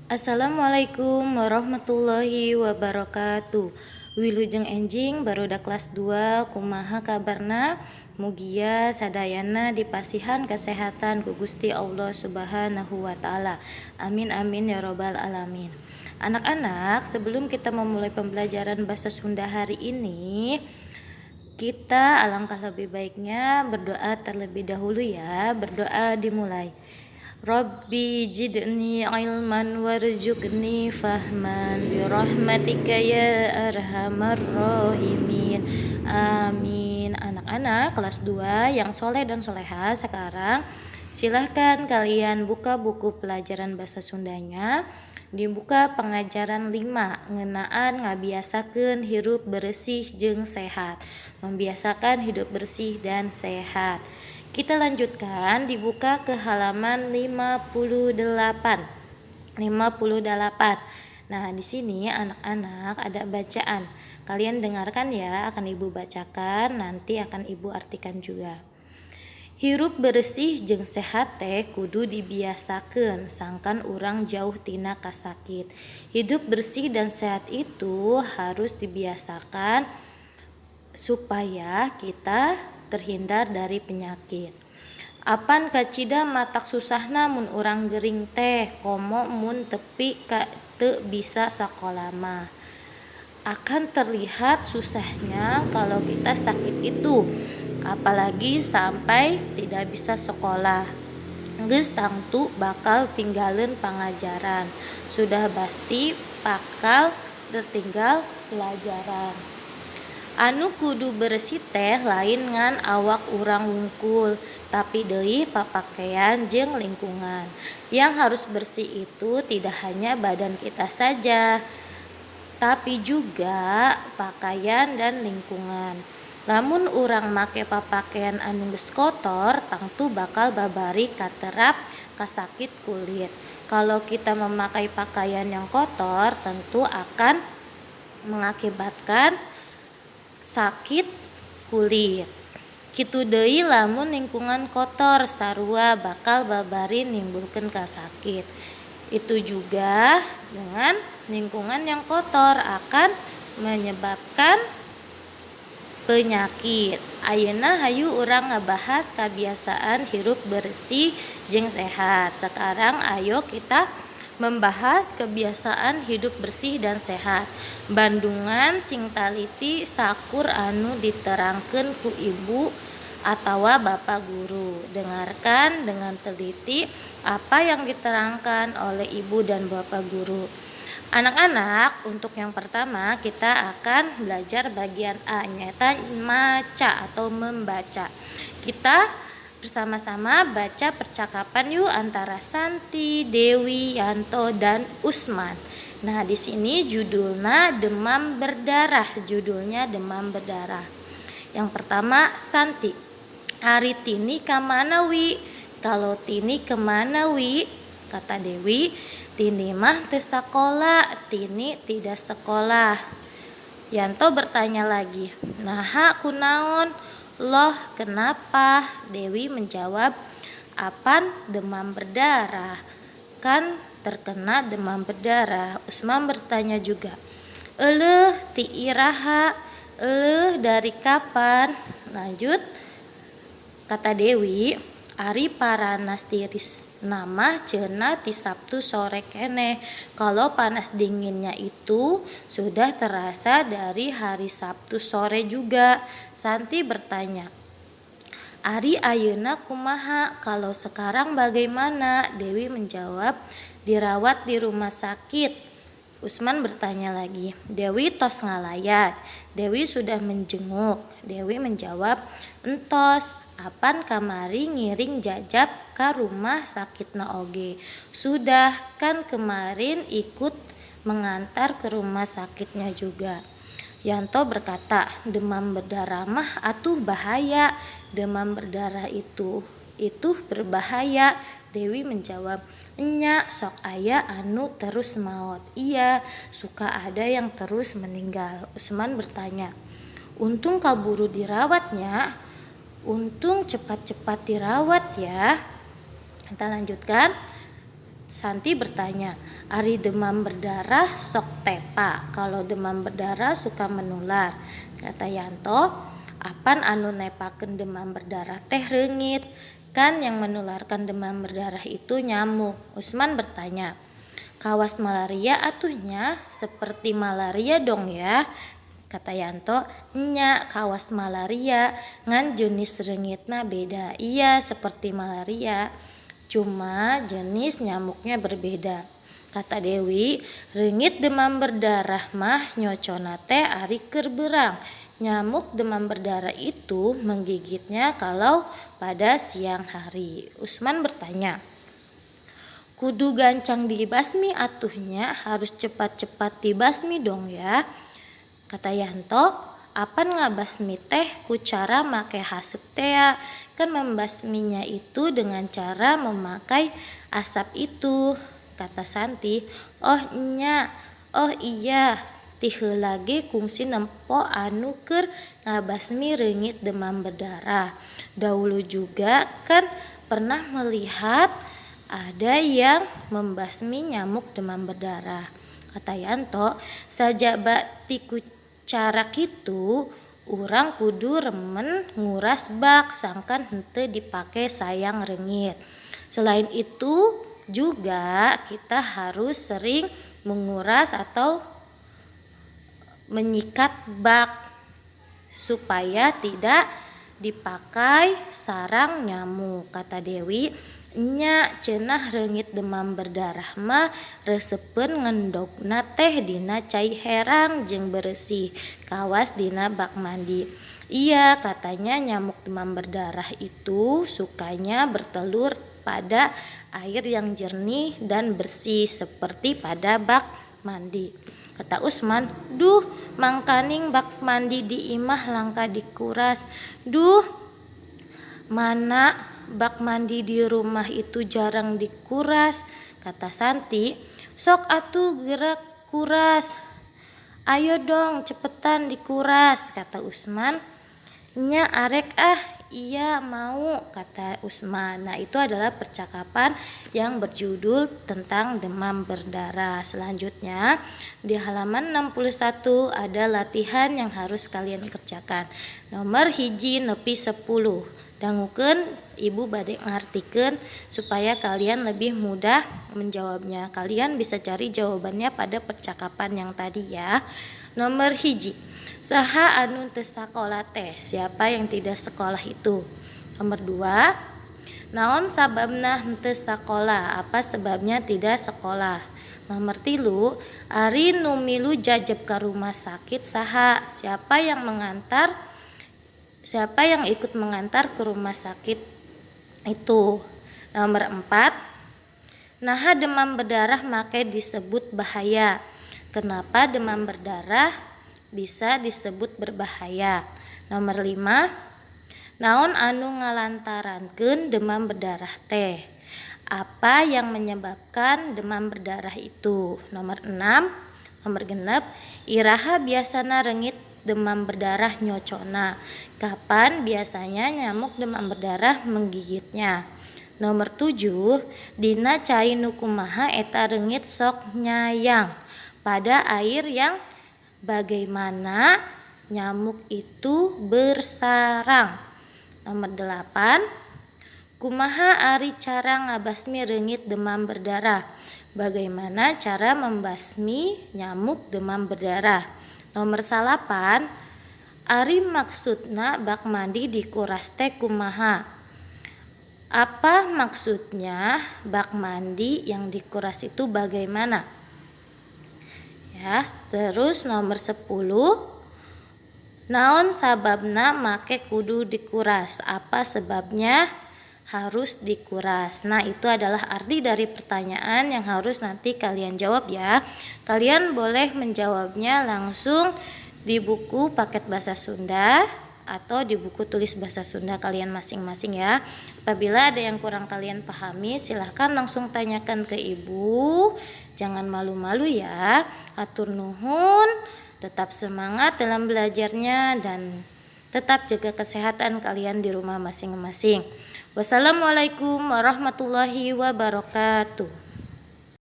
Assalamualaikum warahmatullahi wabarakatuh. Wilujeng enjing, barudak kelas 2, kumaha kabarna? Mugia sadayana dipasihan kesehatan ku Gusti Allah Subhanahu wa taala. Amin amin ya robbal alamin. Anak-anak, sebelum kita memulai pembelajaran bahasa Sunda hari ini, kita alangkah lebih baiknya berdoa terlebih dahulu ya. Berdoa dimulai. Rabbi zidni ilman warzuqni fahman birahmatika ya arhamar rahimin. Amin. Anak-anak kelas 2 yang soleh dan soleha, sekarang silahkan kalian buka buku pelajaran bahasa Sundanya. Dibuka pengajaran 5, ngeunaan ngabiasakeun hirup bersih jeung sehat. Membiasakan hidup bersih dan sehat. Kita lanjutkan, dibuka ke halaman 58. 58. Nah, di sini anak-anak ada bacaan. Kalian dengarkan ya, akan Ibu bacakan, nanti akan Ibu artikan juga. Hirup bersih jeung sehat teh kudu dibiasakeun sangkan urang jauh tina kasakit. Hidup bersih dan sehat itu harus dibiasakan supaya kita terhindar dari penyakit. Apan kacida matak susahna mun urang gering teh, komo mun tepi ka teu bisa sakola mah. Akan terlihat susahnya kalau kita sakit itu, apalagi sampai tidak bisa sekolah. Geus tangtu bakal tinggalin pangajaran. Sudah pasti bakal tertinggal pelajaran. Anu kudu bersih teh lain ngan awak urang wungkul, tapi deui papakaian jeung lingkungan. Yang harus bersih itu tidak hanya badan kita saja, tapi juga pakaian dan lingkungan. Lamun urang make papakaian anu geus kotor, tangtu bakal babari katerap kasakit kulit. Kalau kita memakai pakaian yang kotor, tentu akan mengakibatkan sakit kulit. Kitu deui lamun lingkungan kotor, sarua bakal babari nimbulkeun kasakit. Itu juga dengan lingkungan yang kotor akan menyebabkan penyakit. Ayeuna hayu urang ngabahas kebiasaan hirup bersih jeung sehat. Sekarang ayo kita membahas kebiasaan hidup bersih dan sehat. Bandungan sing taliti sakur anu diterangkeun ku ibu atawa bapak guru. Dengarkan dengan teliti apa yang diterangkan oleh ibu dan bapak guru. Anak-anak, untuk yang pertama kita akan belajar bagian A, nyaeta maca atau membaca. Kita bersama-sama baca percakapan yuk antara Santi, Dewi, Yanto, dan Usman. Nah, di sini judulnya demam berdarah, judulnya demam berdarah. Yang pertama, Santi. Ari Tini kamana, Wi? Kalau Tini kemana, Wi? Kata Dewi, Tini mah teu sakola, Tini tidak sekolah. Yanto bertanya lagi, naha, kunaon? Loh, kenapa? Dewi menjawab, apan demam berdarah. Kan terkena demam berdarah. Usman bertanya juga, Eleuh, ti iraha? Eleuh, dari kapan? Lanjut, kata Dewi, ari paranas tirisna mah cenah ti Sabtu sore keneh. Kalau panas dinginnya itu sudah terasa dari hari Sabtu sore juga. Santi bertanya, Ari ayeuna kumaha? Kalau sekarang bagaimana? Dewi menjawab, dirawat di rumah sakit. Usman bertanya lagi, Dewi tos ngalayat? Dewi sudah menjenguk? Dewi menjawab, entos, apan kamari ngiring jajap ka rumah sakitna oge. Sudah kan kemarin ikut mengantar ke rumah sakitnya juga. Yanto berkata, demam berdarah mah atuh bahaya. Demam berdarah itu berbahaya. Dewi menjawab, enya, sok aya anu terus maot. Iya, suka ada yang terus meninggal. Usman bertanya, untung kaburu dirawatnya. Untung cepat-cepat dirawat ya. Kita lanjutkan. Santi bertanya, ari demam berdarah sok tepa, kalau demam berdarah suka menular. Kata Yanto, apan anu nepakeun demam berdarah teh reungit, kan yang menularkan demam berdarah itu nyamuk. Usman bertanya, kawas malaria atuhnya, seperti malaria dong ya. Kata Yanto, nya kawas malaria, ngan jenis reungitna beda. Iya, seperti malaria, cuma jenis nyamuknya berbeda. Kata Dewi, reungit demam berdarah mah nyocona teh ari keur beurang. Nyamuk demam berdarah itu menggigitnya kalau pada siang hari. Usman bertanya, kudu gancang dibasmi atuhnya, harus cepat-cepat dibasmi dong ya. Kata Yanto, apan ngabasmi teh ku cara make haseup tea, kan membasminya itu dengan cara memakai asap itu. Kata Santi, oh nya, oh iya, ti heula ge kungsi nempo anu keur ngabasmi reungit demam berdarah. Dahulu juga kan pernah melihat ada yang membasmi nyamuk demam berdarah. Kata Yanto, sajaba ti ku cara kitu urang kudu remen nguras bak sangkan henteu dipake sayang reungit. Selain itu juga kita harus sering menguras atau menyikat bak supaya tidak dipakai sarang nyamuk. Kata Dewi, nya cenah reungit demam berdarah mah resepeun ngendogna teh dina cai herang jeung beresih kawas dina bak mandi. Iya, katanya nyamuk demam berdarah itu sukanya bertelur pada air yang jernih dan bersih seperti pada bak mandi. Kata Usman, duh mangkaning bak mandi di imah langka dikuras. Duh, mana bak mandi di rumah itu jarang dikuras. Kata Santi, sok atuh gerak kuras. Ayo dong cepetan dikuras, kata Usman. Nya arek ah, iya mau, kata Usman. Nah, itu adalah percakapan yang berjudul tentang demam berdarah. Selanjutnya, di halaman 61 ada latihan yang harus kalian kerjakan. Nomor 1 nepi 10. Dangukeun ibu bade ngartikeun supaya kalian lebih mudah menjawabnya. Kalian bisa cari jawabannya pada percakapan yang tadi ya. Nomor 1, saha anu teu sakola teh? Siapa yang tidak sekolah itu? Nomor 2, naon sababna henteu sakola? Apa sebabnya tidak sekolah? Nomor 3, ari nu milu jajeb ka rumah sakit saha? Siapa yang mengantar? Siapa yang ikut mengantar ke rumah sakit itu? Nomor 4, naha demam berdarah make disebut bahaya? Kenapa demam berdarah bisa disebut berbahaya? Nomor 5, naon anu ngalantarankeun demam berdarah teh? Apa yang menyebabkan demam berdarah itu? Nomor 6, nomor 6, iraha biasana reungit demam berdarah nyocona? Kapan biasanya nyamuk demam berdarah menggigitnya? Nomor 7, dina cai nu kumaha eta reungit sok nyayang? Pada air yang bagaimana nyamuk itu bersarang? Nomor 8, kumaha ari cara ngabasmi reungit demam berdarah? Bagaimana cara membasmi nyamuk demam berdarah? Nomor 9, ari maksudna bak mandi dikuras teh kumaha? Apa maksudnya bak mandi yang dikuras itu bagaimana? Ya, terus nomor 10, naon sababna make kudu dikuras? Apa sebabnya harus dikuras? Nah, itu adalah arti dari pertanyaan yang harus nanti kalian jawab ya. Kalian boleh menjawabnya langsung di buku paket bahasa Sunda atau di buku tulis bahasa Sunda kalian masing-masing ya. Apabila ada yang kurang kalian pahami, silahkan langsung tanyakan ke ibu. Jangan malu-malu ya. Hatur nuhun, tetap semangat dalam belajarnya dan tetap jaga kesehatan kalian di rumah masing-masing. Wassalamualaikum warahmatullahi wabarakatuh.